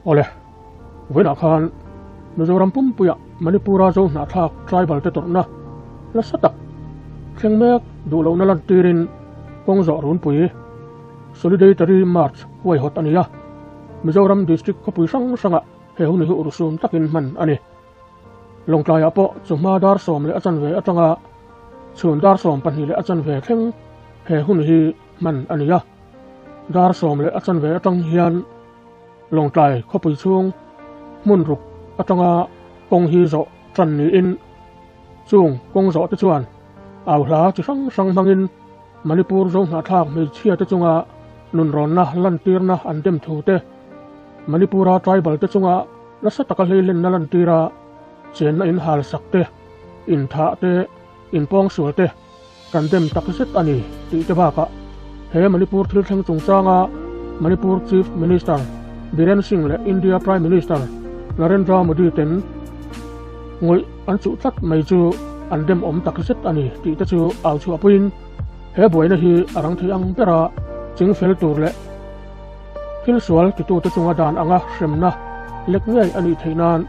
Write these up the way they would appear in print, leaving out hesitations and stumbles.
Awle, vawiinah khan Mizoram pumpuiah Manipura Zo hnahthlak tribal te tawrhna nasa tak thleng mek duh lohna lantirin kawng zawh runpui Solidaitary March huaihawt a ni a, Mizoram District khawpui hrang hrangah he hun hi urhsun takin hman a ni. Lawngtlaiah pawh chawhma dar 11 atanga chhun dar 12 30 thleng he hun hi hman a ni a. Dar 10:30 atang hian Lawngtlai khawpui chhung hmun ruk atanga kawng hi zawh tan niin chung kawng zawh te chuan au hla chi hrang hrang hmangin Manipur zo hnahthlak hmeichhia te chunga nunrawnna lantirna an dem thu te, Manipura tribal te chunga nasa taka hleilenna lantira chenna in hal sak te, inthah te, inpawngsual te kan dem tak zet a ni tih te bakah he Manipur thil thleng chungchanga Manipur Chief Minister Biren Singh leh India Prime Minister Narendra Modi ten ngawih an chuh tlat mai chu an dem awm tak zet a ni tih te chu au chhuah puiin he buaina hi a rang thei ang bera ching fel tur leh thil sual titute chunga dan anga hremna lek ngei a nih theih nan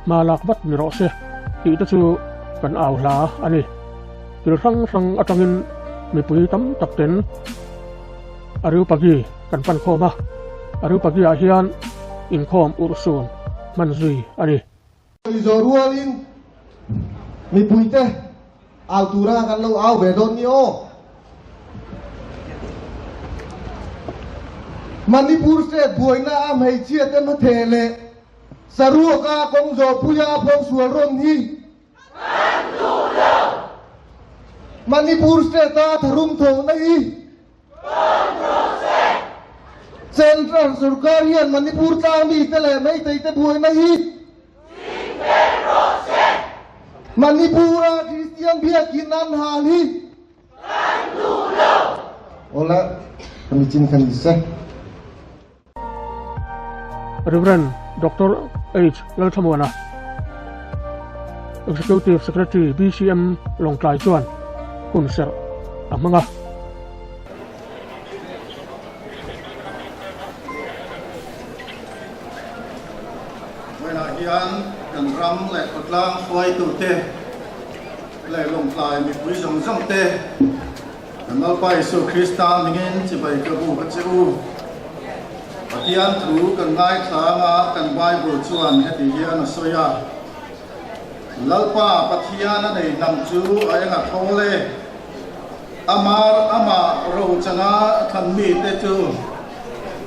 hma lak vat ni rawh se tih te chu kan au hla a ni. Thil hrang hrang atangin mipui tam tak ten Areopagi kan pan khawm a, Areopagi ah hian inkhawm urhsun hman zui a ni. Sawi rualin mipuite au tura kan lo au ve dawn ni aw. Manipur state buaina a hmeichhia te hmatheh leh saruaka kawng zawhpuia phawng sual rawn hi Kan duh lo! Manipur state a tharum thawhna hi Ban rawh se! Central sorkar hian Manipur tlang mite leh Meitei te buaina hi Chingpel rawh se! Manipur a Kristian biakinn an hal hi Kan duh lo! Awle, ka michin kha ni se. Rev. Doctor H. Lalthamuana, Executive Secretary BCM Lawngtlai chuan hun serh a hmang a. Vawiinah hian kan ram leh khawtlang hruaitute leh Lawngtlai mipui zawng zawng te, Kan Lalpa Isu Krista ningin chibai ka bu ka che u. Pathian thu kan ngaithlang a, kan Bible chuan heti hian a sawi a, Lalpa Pathian a nei hnam chu a eng a thawl e, Amar amah rochana thlan mite chu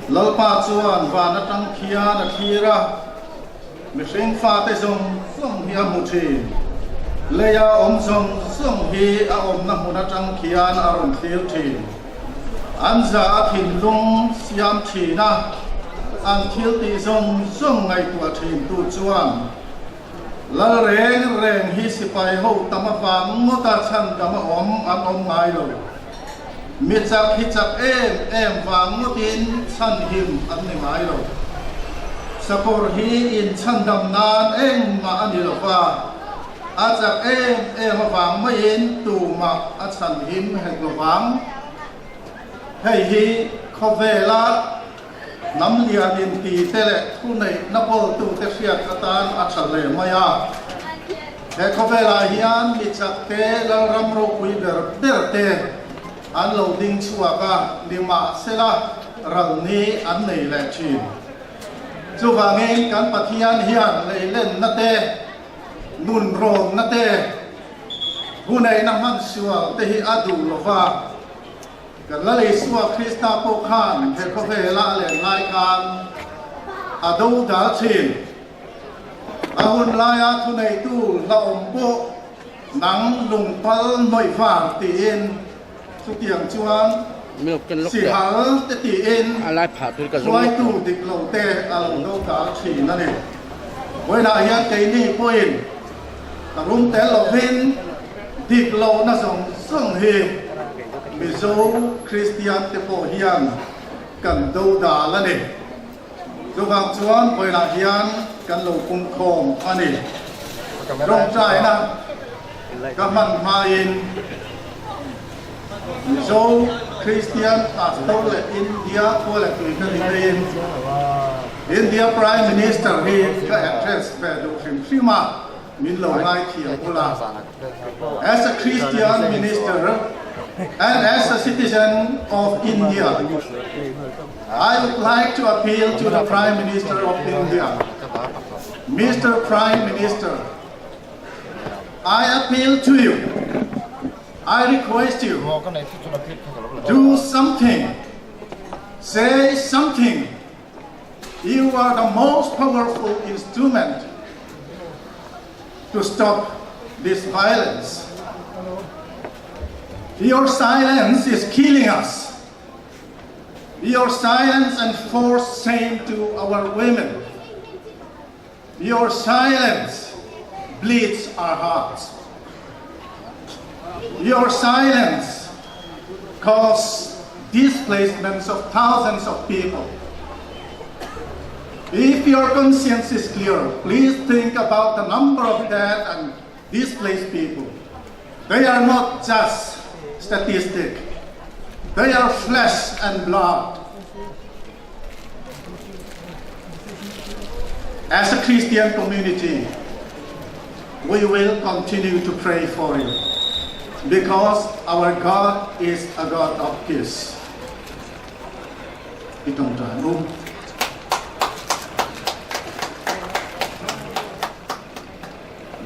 Lalpa chuan van atang khian a thlir a, Mihring fate zawng zawng hi a hmu thin. Leia awm zawng zawng hi a awmna hmun atang khian a rawn thlir thin. An za a thinlung siam thin a, an thil tih zawng zawng ngaihtuah thin tu chuan Lal reng reng hi sipai ho tam avang ngawta chhandam a awm an awm ngai lo. Mi chak hi chak em em vang ngawtin chhanhim an ni ngai lo. Sakawr hi inchhandam nan engmah a ni lo va, a chak em em avang maiin tumah a chhanhim hek lo vang. Hei hi khawvela hnam lian inti te leh thuneihna pawltute hriat atan a tha hle mai a. He khawvelah hian mi chak te, Lalram ropui ber ber te an lo ding chhuak a, nimahsela ral ni an nei leh thin. Chuvangin kan Pathian hian leilenna te, nunrawnna te, huneihna hmansual te hi a duh lo va. Kan Lal Isua Krista pawh khan he khawvela a len lai khan a do dal thin. A hun laia thuneitu hlauhawm pawh nang lungpal hnawih var tiin chutiang chuan sihal te tiin hruaitu dik lo te a lo do dal thin a ni. Vawiinah hian keini pawhin ka rum tel lovin dik lohna zawng zawng hi Mizo Kristian te pawh hian kan do dal a ni. Chuvang chuan vawiinah hian kan lo pumkhawm a ni. Tawngtaina ka hman hmain Mizo Kristian Pastor leh India khua leh tui ka ni pheiin. India Prime Minister hi ka address ve duh hrim hrim a, min lo ngaithiam ula. As a Christian Minister and as a citizen of India, I would like to appeal to the Prime Minister of India. Mister Prime Minister, I appeal to you. I request you, do something, say something. You are the most powerful instrument to stop this violence. Your silence is killing us. Your silence and force shame to our women. Your silence bleeds our hearts. Your silence causes displacements of thousands of people. If your conscience is clear, please think about the number of dead and displaced people. They are not just statistic. They are flesh and blood. As a Christian community, we will continue to pray for you because our God is a God of peace. Itong tayo.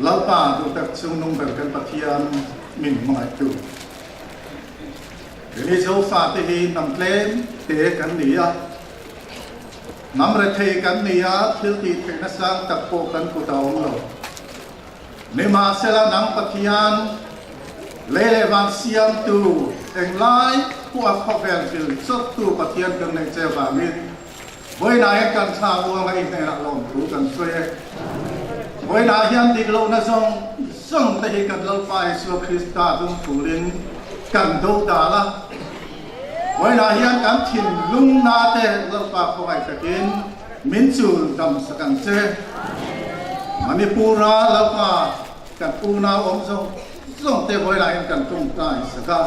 Lalpa duhtak chungnung ber kan Pathian min hmangaihtu. Keini Zofate hi hnam tlem te kan ni a, hnam rethei kan ni a, thil tih theihna sang tak pawh kan kut a awm lo. Nimahsela nang Pathian, lei leh van siamtu, englai pawh a khawvel thil chawttu Pathian kan neih che vangin vawiinah hian kan thla uanga i hnenah lawmthu kan sawi e. Vawiinah hian dik lohna zawng zawng te hi kan Lalpa Isua Krista dung turin kan do dal a. Vawiinah hian kan thinlungna te Lalpa khawngaih takin min chul dam sak ang che. Manipura Lalpa kan unau awm zawng zawng te vawiinah hian kan tawngtai sak a.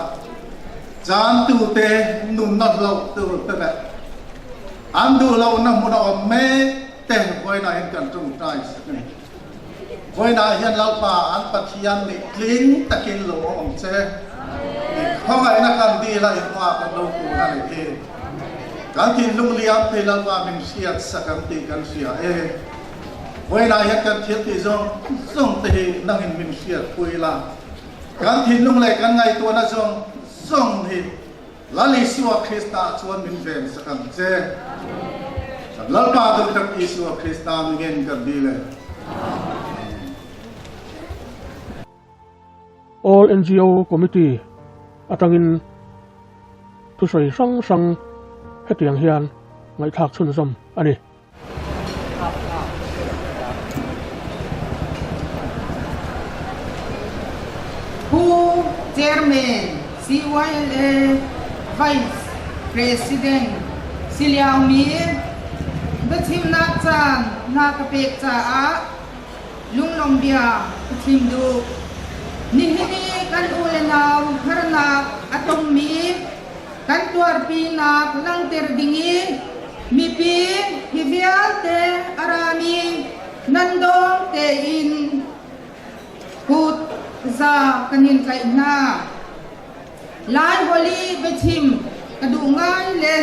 Chantute nunna hlauh tur te leh an duh lohna hmun a awm mek te vawiinah hian kan tawngtai sak a ni. Vawiinah hian Lalpa an Pathian nih tling takin lo awm ang che. I khawngaihna kan dil a i hma kan lo kun a nih hi. Kan thinlung liam thei Lalpa min hriat sak ang tih kan hria e. Vawiinah hian kan thil tih zawng zawng te hi nangin min hriatpui la. Kan thinlung leh kan ngaihtuahna zawng zawng hi Lal Isua Krista chuan min ven sak ang che. Kan Lalpa duhtak Isua Krista mingin kan dil e. Amen. All NGO Committee atangin thusawi hrang hrang hetiang hian ngaihthlak chhunzawm a ni. Pu Chairman, CYLA Vice President si liomi biachimnak caan na ka pek caah lunglawm bia ka chim duh. Nihin i kan u le nau harnak a tongmi Kan tuarpinak langhter ding i mipi hi vialte a rami nan dawng tein kut za kan in tlaih hna. Lai holh i biachim ka duh ngai le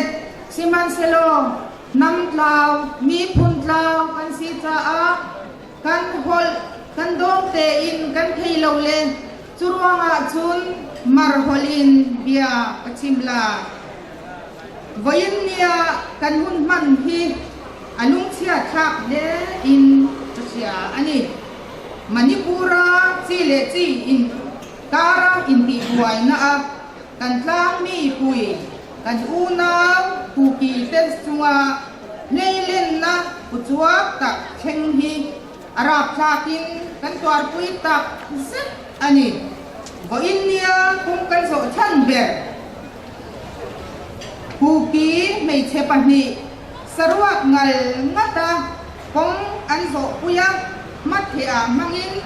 sihmanhsehlaw hnam tlau, miphun tlau kan si caah kan holh kan dawng tein kan thei lo le Cu ruangah cun mar holh in bia ka chim la. Voin ni ah kan hun hman hi a lungchia thlak hle in ka hria a ni. Manipur ah chi le chi in kar ah intihbuaina ah kan tlangmi pui kan unau Kuki te chungah hleilenna uchuak tak thleng hi A rapthlak in kan tuarpui tak zet a ni. Vawiin nia kum kan zawh chhan ber. Kuki hmeichhe pahnih saruak ngal ngata kawng an zawhpui a, hmatheh ah hmangin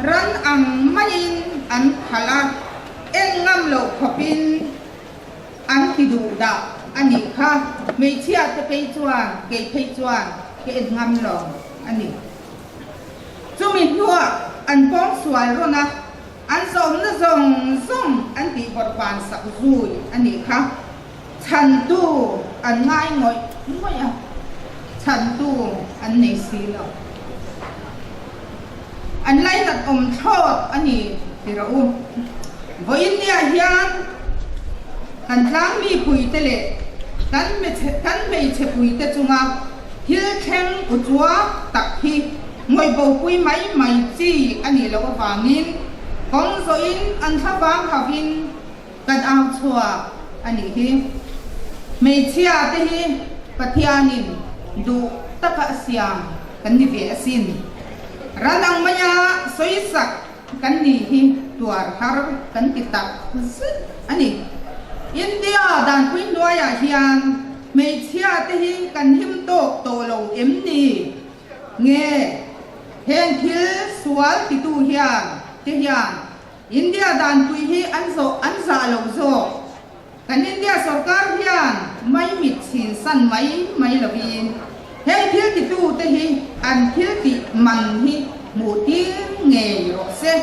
ran ang maiin an khalh a, en ngam loh khawpin an ti duh dah a nih kha. Hmeichhia te phei chuan, kei phei chuan. ka en ngam lo a ni. Chumi hnuah an pawngsual rawn a, an zawmna zawng zawng an tihbawrhban sak zui a nih kha. Chhantu an ngai ngawih ngawih a, chhantu an nei si lo. An lainat awm thlawt a ni ti rawh u. Vawiin niah hian kan tlangmi puite leh kan kan hmeichhe puite chunga thil thleng u chuak tak hi ngawih bopui mai mai chi a nih loh avangin kawng zawhin an thlavang hauhin Kan au chhuak a nih hi. Hmeichhia te hi Pathianin duh taka a siam kan ni ve asin. Ran ang maia sawisak kan nih hi tuar har kan ti tak zet a ni. India danpui hnuaiah hian hmeichhia te hi kan him tawk tawh lo em ni? Nge heng thil sual titu hian te hian India danpui hi an zawh an zah lo zawk. Kan India sorkar hian maimit chhin san mai mai lovin heng thil titute hi an thil tih man hi hmuh tir ngei rawh se.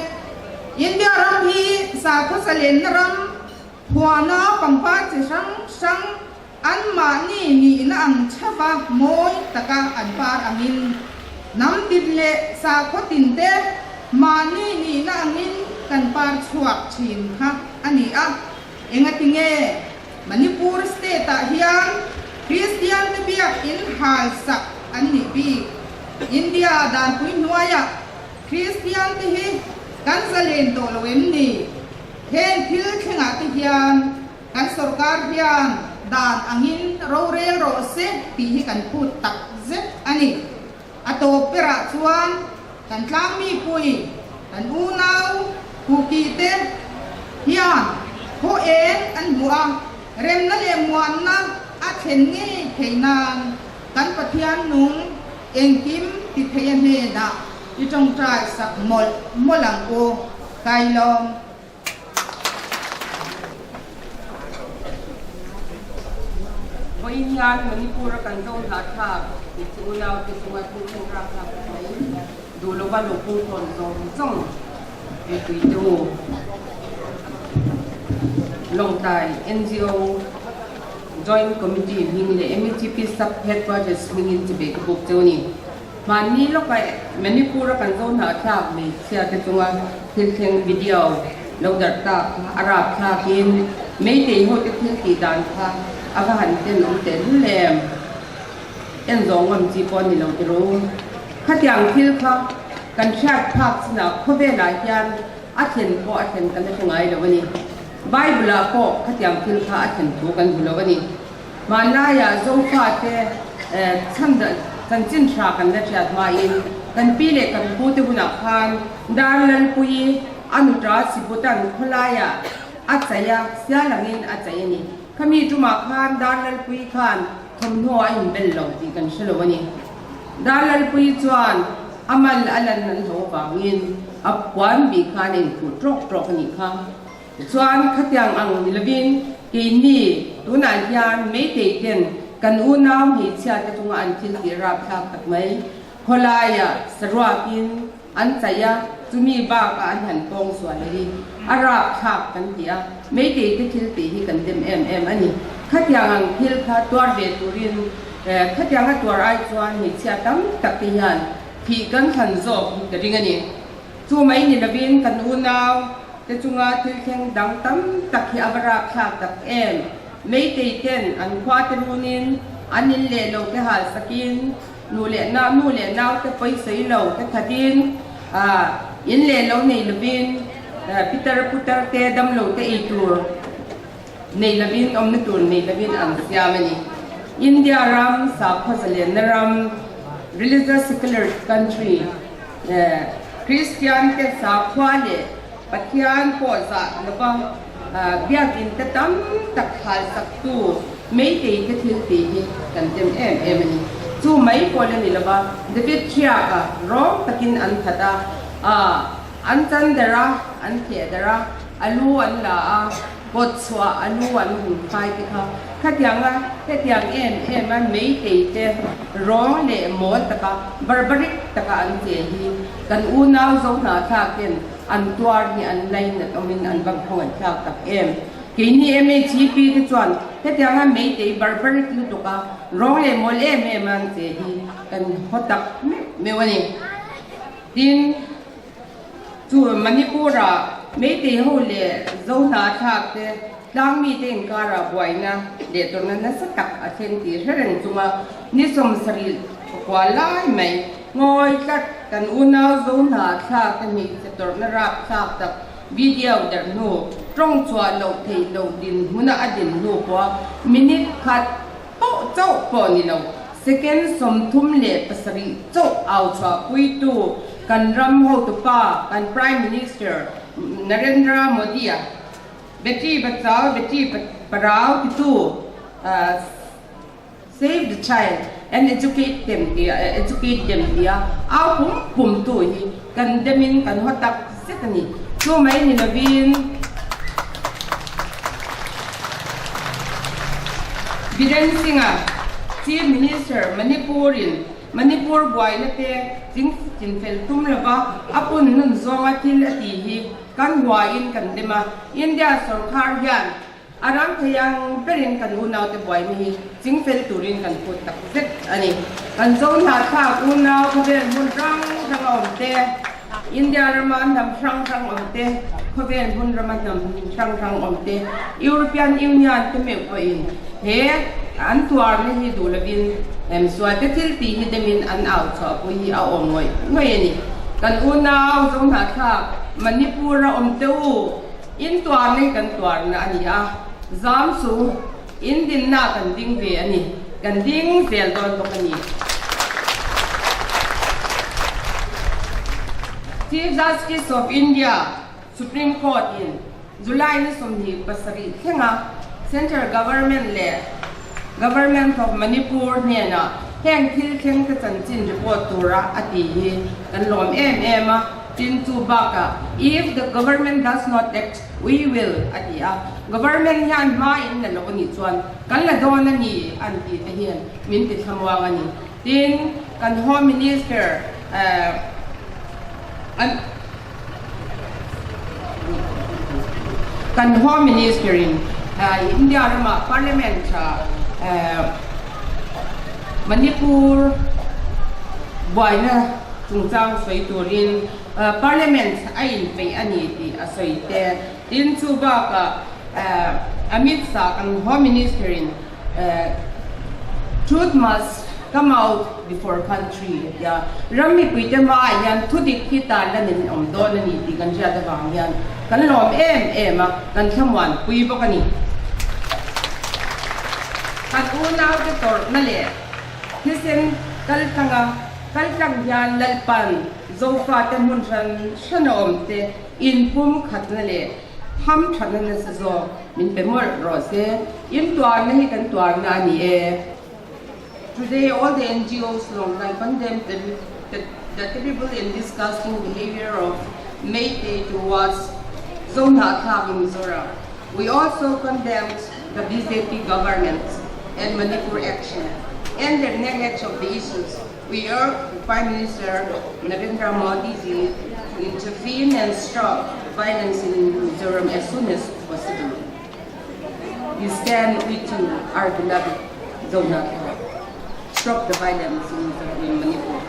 India ram hi sakhaw zalenna ram, phuahna pangpar chi hrang hrang anmahni nihna ang theuha mawi taka an par angin hnam tin leh sakhaw tinte mahni nihna angin kan par chhuak thin kha a ni a. Engatinge Manipur state-ah hian Kristiante biakin halsak an nih bik? India danpui hnuaiah Kristiante hi kan zalen tawh lo em ni? Heng thil thlengah te hian Kan sorkar hian dan angin rorel rawh se tih hi kan phut tak zet a ni. A tawp berah chuan kan tlangmi pui, kan unau Kuki te hian khaw eng an hmuh a, remna leh muanna a thlen ngei theih nan kan Pathian nung engkim ti thei a hnenah i tawngtai sak mawlh mawlh ang u. Kailawm. Vawiin hian Manipur-a kan zo hlahthlak hmeichhe unaute chunga thu thleng rakthlak tak mai duh lova lo pung thawn zawng zawng mipuite u Lawngtlai NGO Joint Committee hming leh MHP Sub Headquarters hmingin chibei ka buk cheu a ni. Mahni lawka Manipur-a kan zo hnahthlak hmeichhia te chunga thil thleng video lo darh tak kha a rapthlakin Meitei ho te thil tih dan kha a va han tenawm tehlul em? En zawng ngam chi pawh a ni lo ti ru. Khatiang thil kha kan hriat phak chinah khawvelah hian a thlen pawh a thlen kan la hre ngai lo a ni. Bible-ah pawh khatiang thil kha a thlen thu kan hmu lo a ni. Hmanlaiah Zofate chhan chanchin hra kan la hriat hmain kan pi leh kan pute hunah khan Darlalpuii a nuta Sibutan khawlaiah a chai a, sial angin a chai a ni. Khami tumah khan Darlalpuii khan thawmhnaw a inbel lo tih kan hre lo a ni. Darlalpuii chuan a mal a lan an ho avangin a puan bih khan a inkhuh tawk tawk a nih kha. Tichuan, khatiang ang ni lovin keini tunah hian Meitei ten kan unau hmeichhia te chunga an thil tih rapthlak tak mai khawlaiah saruakin an chaih a, chumi bakah an han pawng sual a hi a rapthlak kan ti a, Meitei te thil tih hi kan dem em em a ni. Khatiang ang thil kha tuar ve turin khatianga tuar ai chuan hmeichhia tam tak te hian thih kan thlan zawk hi ka ring a ni. Chu mai ni lovin kan unau te chunga thil thleng dang tam tak hi a va rapthlak tak em. Meitei ten an khua te runin an in leh lo te hal sakin nu leh nau nu leh nau te pawi sawi lo te thatin in leh lo nei lovin pitar putar te dam lo te ei tur nei lovin awmna tur nei lovin an siam a ni. India ram sakhaw zalenna ram religious secular country Kristian te sakhua leh Pathian pawh zah lova biakin te tam tak thalsaktu Meitei te thil tih hi kan tem em em a ni. Chu mai pawh la ni lova David Thiaka rawng takin an that a, an chan der a, an theh der a, a lu an la a. Kawt chhuah a lu an hun khai te kha khatianga hetiang em em a meitei te rawng leh mawl taka barbaric taka an che hi kan unau zo hnahthlak ten an tuar hi an lainat awmin an va khawngaih thlak tak em. Keini MHEP te chuan hetianga meitei barbaric lutuka rawng leh mawl em em a an che hi kan haw tak meuh meuh a ni. Tin. Chu Manipur-ah Meitei ho leh Zohnahthlak te tlangmite inkarah buaina leh tawrhna nasa tak a thleng tih hre reng chunga ni 70 kual lai mai ngawi tlat kan unau Zohnahthlak te hmeichhe tawrhna rapthlak tak video derh hnu tawng chhuah loh theih loh dinhmuna a din hnu pawha minute khat pawh chauh pawh ni lo Second 37 chauh au chhuahpuitu kan ram hotupa, kan Prime Minister Narendra Modi-a Beti Bachao Beti Padhao titu Save the Child and Educate Them tia Educate Them tia au pum pumtu hi kan demin kan haw tak zet a ni. Chu mai ni lovin Biren Singh-a Chief Minister Manipur-in Manipur buaina te ching chinfel tum lova a pun nun zawnga thil a tih hi kan huain kan dem a, India sorkar hian a ram thei ang berin kan unaute buaina hi chingfel turin kan phut tak zet a ni. Kan zo hnahthlak unau khawvel hmun hrang hrang a awm te, India rama hnam hrang hrang awm te, khawvel hmun rama hnam hrang hrang awm te, European Union te meuh pawhin he an tuarna hi duh lovin misualte thil tih hi demin an au chhuahpui hi a awm ngawih ngawih a ni. Kan unau zo hnahthlak Manipur-a awm te u, in tuarna hi kan tuarna a ni a, zam chu in dinna kan ding ve a ni, kan ding zel dawn bawk a ni. Chief Justice of India, Supreme Court in July ni 27 thlenga Central Government leh Government of Manipur hnenah heng thil thleng te chanchin report tura a tih hi kan lawm em em a, tin chu bakah if the government does not act we will a ti a, government hian hma in la lo anih chuan kan la dawn a ni an tih te hian min ti thlamuang a ni. Tin, kan Home Minister an kan Home Minister in India ramah Parliament Manipur buaina chungchang sawi turin Parliament a inpeih a ni tih a sawi te. Tin, chu bakah Amit Shah kan Home Minister in Truth must come out before country a ti a, ram mipuite hmaah hian thudik hi tan la nen awm dawn a ni tih kan hriat avang hian kan lawm em em a, kan thlamuanpui bawk a ni. Kan unaute tawrhna leh thisen kaltlanga kaltlang hian Lalpan Zofate hmun hran hrana awmte inpumkhatna leh Ham thatna nasa zawk min pe mawlh rawh se, in tuarna hi kan tuarna a ni e. Today all the NGOs Lawngtlai condemned the the terrible and disgusting behaviour of Meitei towards Zohnahthlak in Mizoram. We also condemned the BJP government and Manipur action and their neglect of the issues. We urge Prime Minister Narendra Modi ji to intervene and stop violence in Mizoram as soon as possible. We stand with you, our beloved Zohnahthlak. Stop the violence in in Manipur.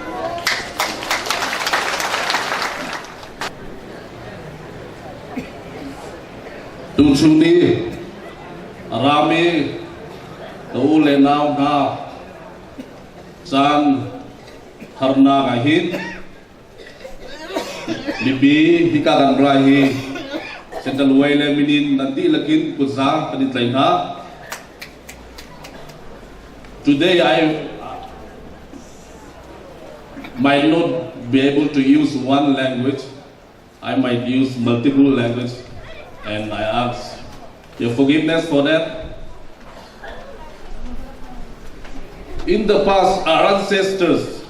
Tuchun ni rami ka u le nau hna Caan harnak ah hin mipi hika kan ra hi Central Way le minin nan dihlak in kutza kan in tlai hna. Today I might not be able to use one language. I might use multiple language and I ask your forgiveness for that. In the past, our ancestors,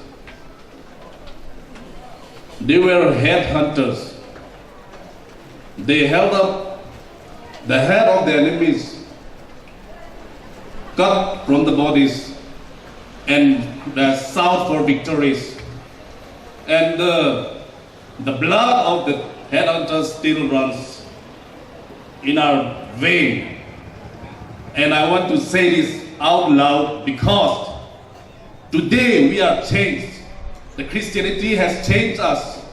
they were headhunters. They held up The head of the enemies cut from the bodies and the shout for victories. And the, the blood of the headhunters still runs in our vein. And I want to say this out loud because today we are changed. The Christianity has changed us.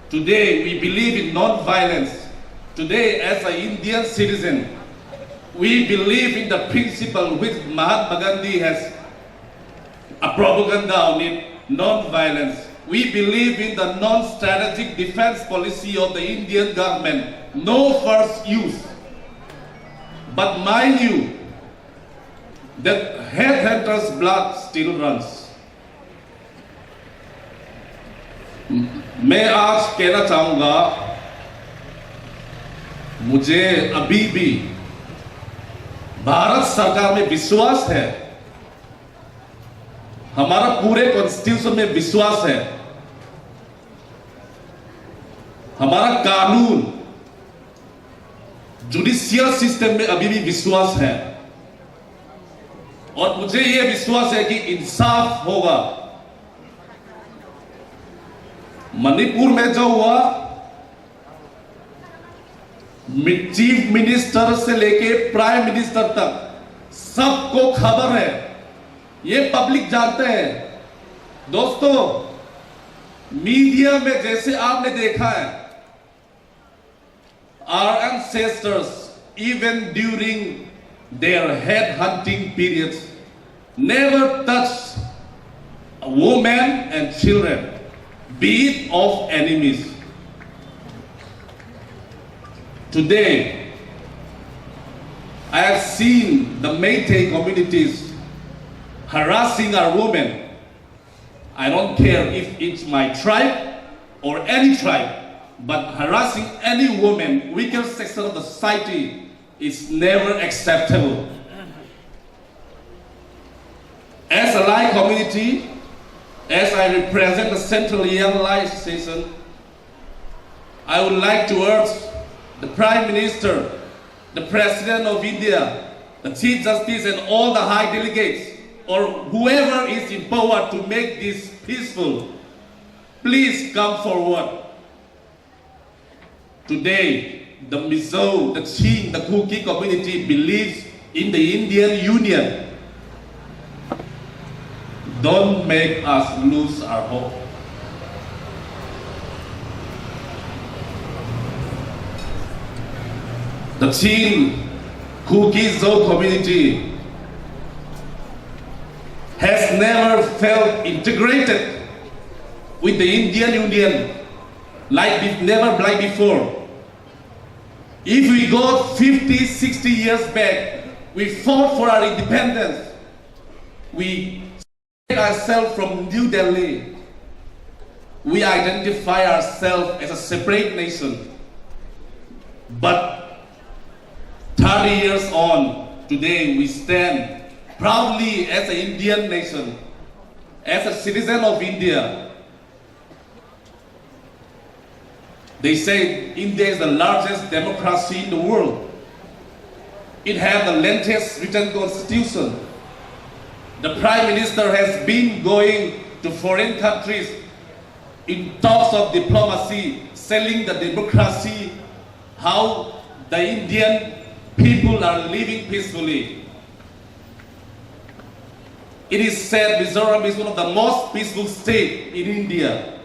Today we believe in non-violence. Today, as an Indian citizen, we believe in the principle which Mahatma Gandhi has a propaganda on it, non-violence. We believe in the non-strategic defense policy of the Indian government, no first use. But mind you, that headhunter's blood still runs. मैं आज कहना चाहूंगा मुझे अभी भी भारत सरकार में विश्वास है हमारा पूरे कॉन्स्टिट्यूशन में विश्वास है हमारा कानून जुडिशियल सिस्टम में अभी भी विश्वास है और मुझे यह विश्वास है कि इंसाफ होगा मणिपुर में जो हुआ चीफ मिनिस्टर से लेके प्राइम मिनिस्टर तक सबको खबर है ये पब्लिक जानते हैं दोस्तों मीडिया में जैसे आपने देखा है our ancestors even during their head hunting periods never touch women and children be it of enemies today I have seen the Meitei communities harassing our women. I don't care if it's my tribe or any tribe, but harassing any woman, weaker section of the society, is never acceptable. As a Lai community, as I represent the Central Young Lai Association, I would like to urge the Prime Minister, the President of India, the Chief Justice, and all the high delegates, or whoever is in power to make this peaceful, please come forward. Today, the Mizo, the Chin, the Kuki community believes in the Indian Union. Don't make us lose our hope. The Chin Kuki Zo community has never felt integrated with the Indian Union like never like before. If we go 50, 60 years back, we fought for our independence. We ourselves from New Delhi. We identify ourselves as a separate nation. But 30 years on, today we stand proudly as an Indian nation, as a citizen of India. They say India is the largest democracy in the world. It has the latest written constitution. The Prime Minister has been going to foreign countries in talks of diplomacy, selling the democracy, how the Indian people are living peacefully. It is said Mizoram is one of the most peaceful states in India.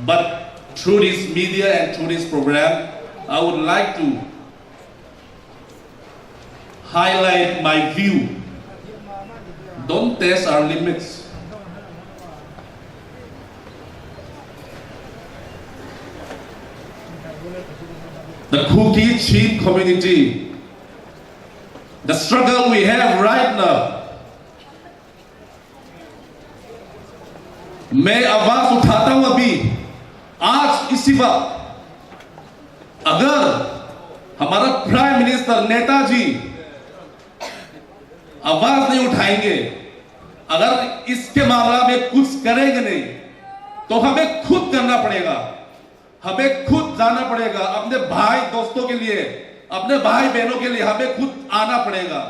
But through this media and through this program, I would like to highlight my view. Don't test our limits. The Kuki Chin community, the struggle we have right now, मैं आवाज उठाता हूं अभी आज इसी वक्त अगर हमारा प्राइम मिनिस्टर नेताजी आवाज नहीं उठाएंगे अगर इसके मामला में कुछ करेंगे नहीं तो हमें खुद करना पड़ेगा। हमें खुद जाना पड़ेगा अपने भाई दोस्तों के लिए, अपने भाई बहनों के लिए हमें खुद आना पड़ेगा।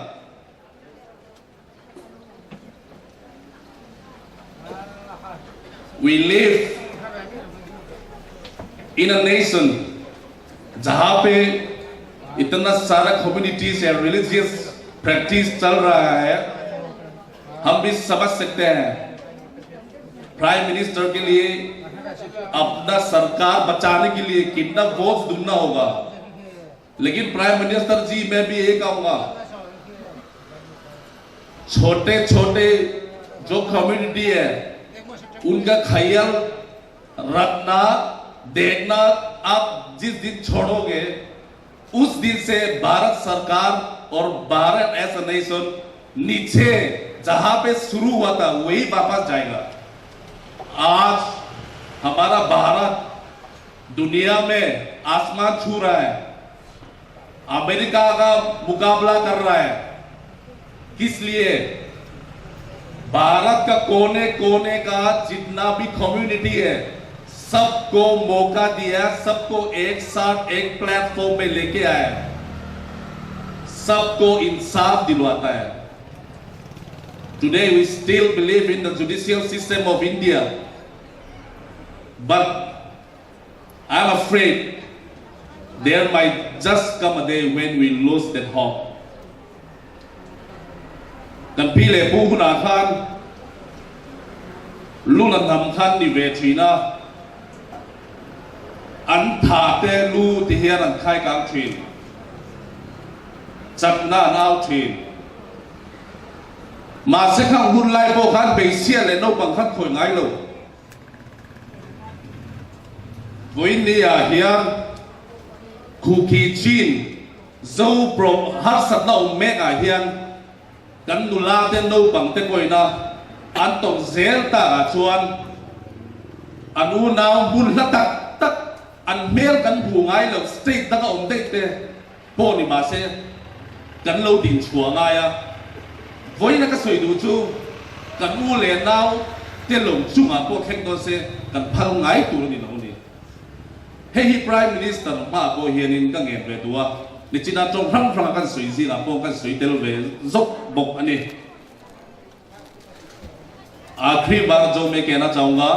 We live in a nation जहां पे इतना सारा कम्युनिटीज या रिलीजियस प्रैक्टिस चल रहा है। हम भी समझ सकते हैं प्राइम मिनिस्टर के लिए अपना सरकार बचाने के लिए कितना वोट ढूंढना होगा, लेकिन प्राइम मिनिस्टर जी मैं भी एक आऊंगा, छोटे छोटे जो कम्युनिटी है उनका ख्याल रखना, देखना आप जिस दिन छोड़ोगे उस दिन से भारत सरकार और भारत as a nation नीचे जहां पे शुरू हुआ था वही वापस जाएगा। आज हमारा भारत दुनिया में आसमान छू रहा है, अमेरिका का मुकाबला कर रहा है। किस लिए? भारत का कोने कोने का जितना भी कम्युनिटी है सबको मौका दिया, सबको एक साथ एक प्लेटफॉर्म में लेके आया, सबको इंसाफ दिलवाता है। Today we still believe in the judicial system of India, but I am afraid there might just come a day when we lose that hope. Kan pi leh pu hunah khan lu la hnam khan ni ve thin a, an tha te lu ti hian an khai kang thin, chakna an au thin. Mahse khang hun lai pawh khan hmeichhia leh naupang khan khawi ngai lo. Vawiin ni ah hian Khuki Chin Zo Pro harsatna awm mek ah hian kan nula te naupang te pawhin a an tawrh zel tak ah chuan an unau hmun hla tak tak an hmel kan hmu ngai lo state danga awm daih te pawh ni mahse kan lo din chhuah ngai a. Vawiin a ka sawi duh chu kan u leh nau te lo chungah pawh thleng dawn se kan phal ngai tur a ni lo a ni. Hei hi Prime Minister hmaah pawh hianin ka ngen ve duh a, nichina tawng hrang hranga kan sawi zingah pawh kan sawi tel ve zawk bawk a ni. Aakhri baar jo main kehna chahunga,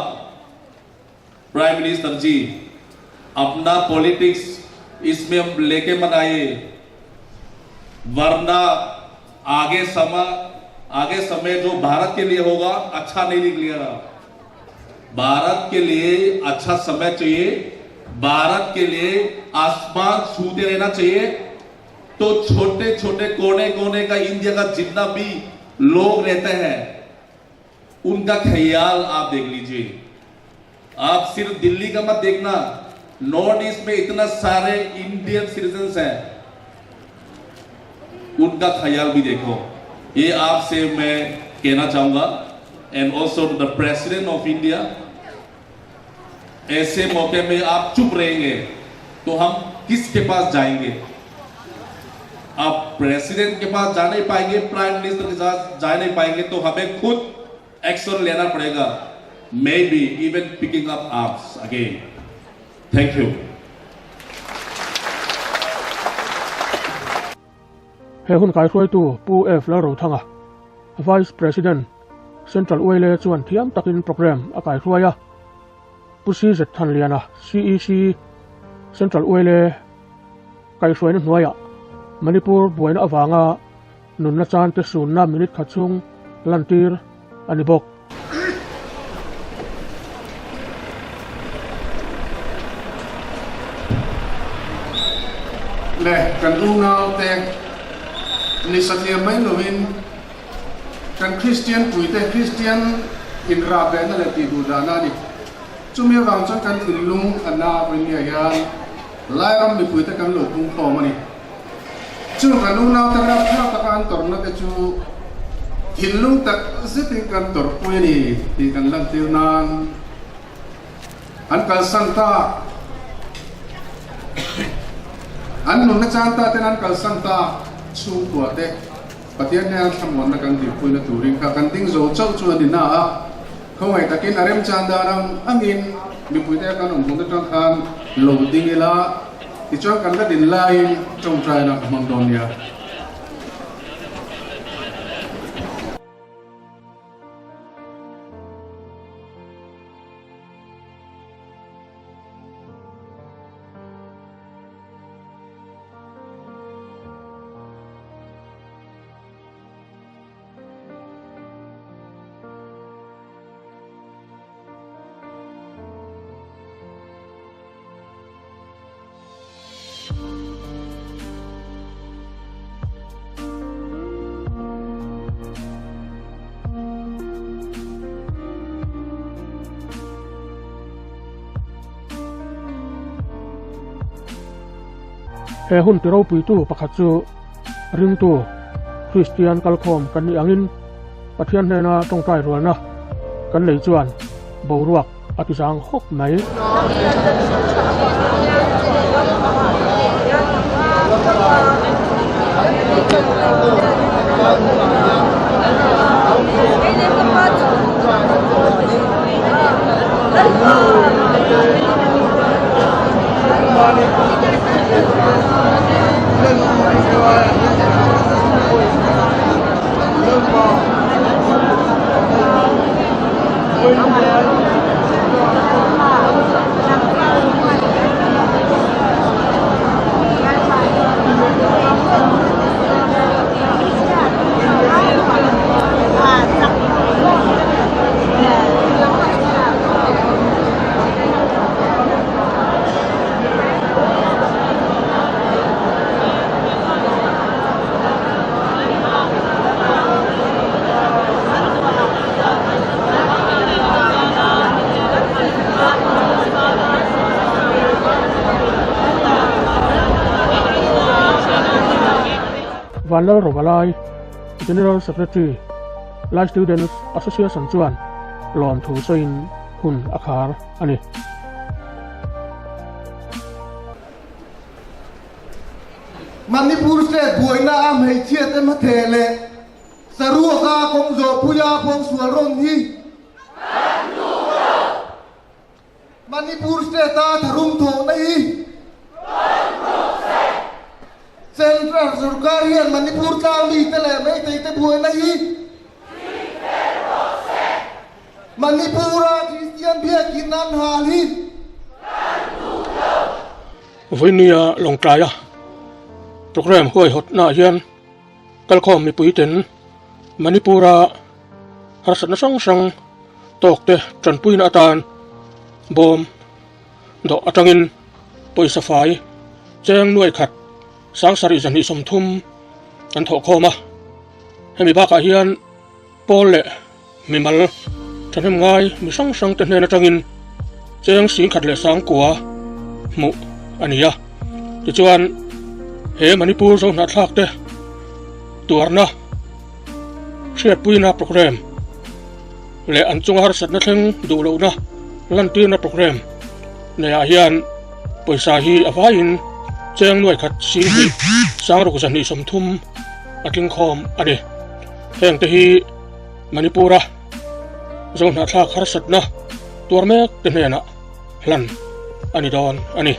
Prime Minister ji, apna politics isme leke mat aaiye, varna aage sama aage samay jo Bharat ke liye hoga achha nahi niklega. Bharat के लिए अच्छा समय चाहिए, भारत के लिए आसमान छूते रहना चाहिए। तो छोटे छोटे कोने कोने का इंडिया का जितना भी लोग रहते हैं उनका ख्याल आप देख लीजिए। आप सिर्फ दिल्ली का मत देखना, नॉर्थ ईस्ट में इतना सारे इंडियन सिटीजन्स हैं, उनका ख्याल भी देखो। ये आपसे मैं कहना चाहूंगा। And also to the president of India, ऐसे मौके में आप चुप रहेंगे तो हम किसके पास जाएंगे? आप प्रेसिडेंट के पास जा नहीं पाएंगे, प्राइम मिनिस्टर के साथ जा नहीं पाएंगे, तो हमें खुद एक्शन लेना पड़ेगा, maybe even picking up arms again. Thank you. He hun kaihruaitu Pu F Lalrothanga, Vice President, Central Uaile chuan thiam takin programme a kaihruai a. Pu CZ Thanliana, CEC, Central Uaile kaihruaina hnuaiah Manipur buaina avanga nunna chan te sunna minute khat chhung lantir a ni bawk. Le kan unaute ni satliam mai lovin kan Kristian puite Kristian inrah behna leh tihduh dahna a ni. Chumi avang chuan kan thinlung a na vawinia hian Lairam mipuite kan lo pungkhawm a ni. Chu kan unaute rapthlak taka an tawrhna te chu thinlung tak zetin kan tawrhpui a ni tih kan lantir nan an kalsan ta. An nunna chan ta ten an kalsan ta chhungkua te Pathian hnena thlamuanna kan dirpuina turin kha kan ding zo chauh chu a ni na a, khawngaih takin a remchan dan ang angin. Mipuite kan awm hmun atang khan lo ding ila, tichuan kan la din laiin tawngtaina ka hmang dawn nia. He hun ti ropuitu pakhat chu ringtu Kristian kalkhawm kan nih angin Pathian hnena tawngtai rualna kan nei chuan boruak a ti zang hawk mai. Vanlal Rovalai, General Secretary, Lai Students Association chuan lawmthu sawiin hun a khar a ni. Manipur State buaina a hmeichhia te hmatheh leh saruaka kawng zawhpuia pawngsual rawn hi Manipur State a tharum thawhna hi Central Sorkar hian Manipur tlang mite leh Meitei te buaina hi Manipur-a Kristian biakin an hal hi. Vawinia Lawngtlaia programme huaihawtnaah hian kalkhawm mipuiten Manipur-a harsatna hrang hrang tawkte tanpuina atan bawm dawh atangin pawisa fai cheng nuai khat sangsarih zahnih 30 an thawhkhawm a, hemi bakah hian Pawl leh mimal thahnem ngai mi hrang hrang te hnen atangin cheng 10,000 leh 9,000 hmuh a ni a. Tichuan he Manipur Zohnahthlak te tuarna hriatpuina programme leh an chunga harsatna thleng duh lohna lantirna programme neiah hian pawisa hi a vaiin cheng nuaikhat 2 sang ruk 2 30 a tlingkhawm a ni. Heng te hi Manipur-a Zohnahthlak harsatna tuar mek te hnenah hlan a ni dawn a ni.